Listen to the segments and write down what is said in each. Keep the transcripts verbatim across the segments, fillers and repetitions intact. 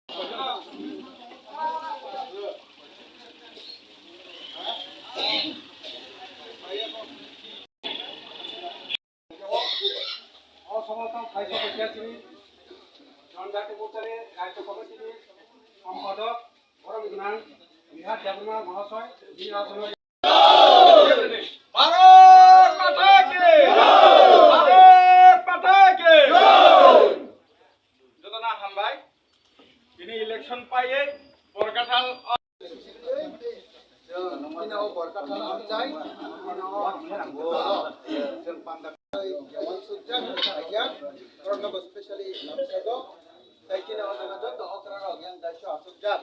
O somosto Thaisok Ekya Sri Jonjati Morchani Rajya Committee ni Sompajok Borom Gnang Bihar Debbarma Mahasoy, bini asono Bharat Mata ki! Bharat Mata ki! Jotono hambai. Tini election paiye Borkathal. Tini o Borkathal amchai, tini o chwng panda yawan sujak, ya, korno specially lamsago, tai tini o jaga joto okra rok yang daisho asujak.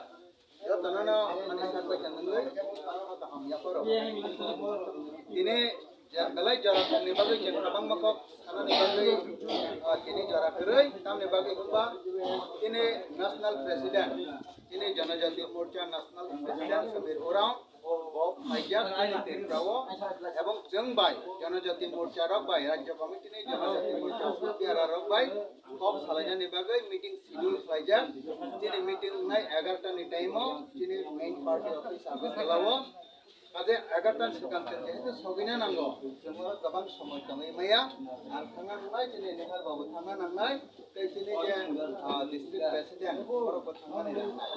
Jotono no ani sak bai tangwi, ano kaham yapharo. Tini je belai jora tangni bagwi je kwbangma kok sanani bagwi, ah, tini jora kwrwi, tamni bagwi hwnba tini National President, tini Janajati Morcha National President Samir Oraon, bo phaijak tini Tripura o, ebong chwng bai Janajati Morcha rok bai, Rajya Committee ni Janajati Morcha Biara rok bai, kok salainani bagwi meeting schedule khlaijak. Chini meeting wngnai egarota ni time o, chini main party office Agartala o. Kaje egarota ni swkang chwng jehetu sogwina nango, chwng oro kwbang somoi tongwi maya. Ang thangna nangnai, chini Nihar babu thangna nangnai, tei chini je, ah, district president, borok bo thangmani nangnai.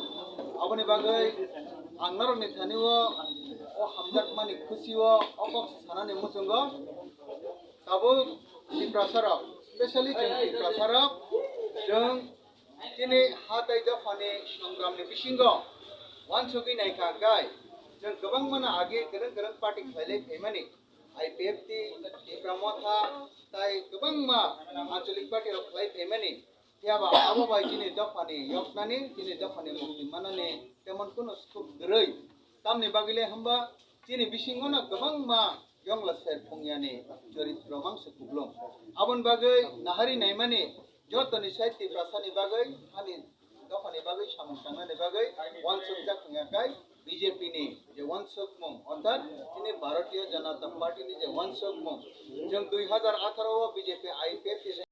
Aboni bagwi ang norokni thani o, o hamjakmani khusi o, o kok sanani muchungo. Tabuk Tiprasa rok, specially chwng Tiprasa rok, chwng chini ha tei dophani songramni bisingo uansugwi naikha hwnkhe, chwng kwbangmano age kwrwng kwrwng party khlailai phaimani, I P F T, Tipra Motha, tai kwbangma anchalik party rok khlai phaimani. Phiya ba abo bai chini dophani yoknani, chini dophani mukti manani temon kunu scope kwrwi. Tamni bagwi le hwnba chini bisingo no kwbangma yongla ser phungyani choritro mangsa kuplung. Aboni bagwi nahari naimani jotoni sai Tiprasani bagwi, hani dophani bagwi samung tangnani bagwi uansukjak wngya kai B J P ni je uansukmung, orthat chini Bharatiya Janata Party ni je uansukmung. Chwng dui hazar atharo o B J P I P F T